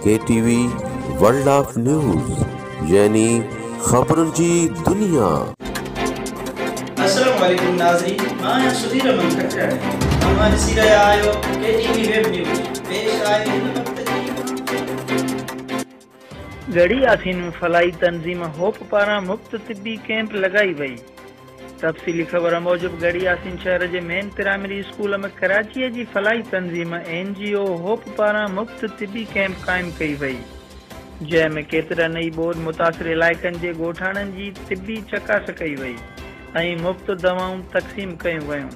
K T V world of news يعني خبرن جي دنيا. السلام عليڪم ناظرين مان آهيان سڌير احمد کٽراڻي اوهان ڏسي رهيا آهيو K T V web news پيش آهي هن وقت جي اهم خبر. ڳڙهي ياسين ۾ فلاحي تنظيم هوپ پاران مفت طبي ڪئمپ لڳائي وئي. تفصيلي خبر موجب ڳڙهي ياسين شهر جي مين پرائمري اسڪول ۾ ڪراچيء جي فلاحي تنظيم اين جي او هوپ پاران مفت طبي ڪئمپ قائم ڪئي وئي، جنهن ۾ ڪيترن ئي ٻوڏ متاثر علائقن جي ڳوٺاڻن جي طبي چڪاس ڪئي وئي ۽ مفت دوائون تقسيم ڪيون ويون.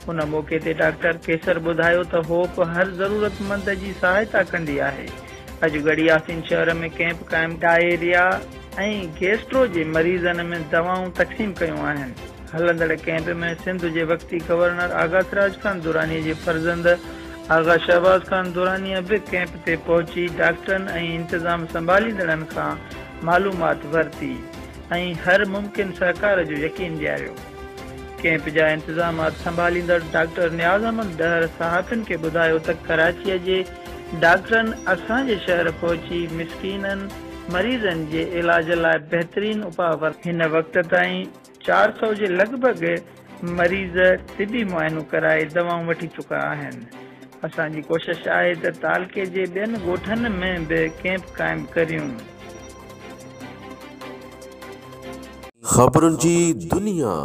ان موقعي تي ڊاڪٽر قيصر ٻڌايو ته هوپ هر ضرورتمند جي سهائتا ڪندي آهي، اڄ ڳڙهي ياسين شهر ۾ ڪئمپ قائم ڊائريا ۽ گيسٽرو جي مريضن ۾ دوائون تقسيم ڪيون آهن. هلندڙ ڪئمپ ۾ سنڌ جي وقتي گورنر آغا سراج خان دراني جي فرزند آغا شهباز خان درانيء به ڪئمپ تي پهچي ڊاڪٽرن ۽ انتظام سنڀاليندڙن کان معلومات ورتي ۽ هر ممڪن سهڪار جو يقين ڏياريو. ڪئمپ جا انتظامات سنڀاليندڙ ڊاڪٽر نياز احمد ڏهر صحافين کي ٻڌايو ته ڪراچيء جي ڊاڪٽرن اسان جي شهر پهچي مسڪينن مريضن جي علاج لاء بهترين اپاء ورتا. هن وقت تائين 400 جي لڳ ڀڳ مريض طبي معائنو ڪرائي دوائون وٺي چڪا آهن. اسان جي ڪوشش آهي ته تعلقي جي ٻين ڳوٺن ۾ به ڪئمپ قائم ڪريون. خبرن جي دنيا.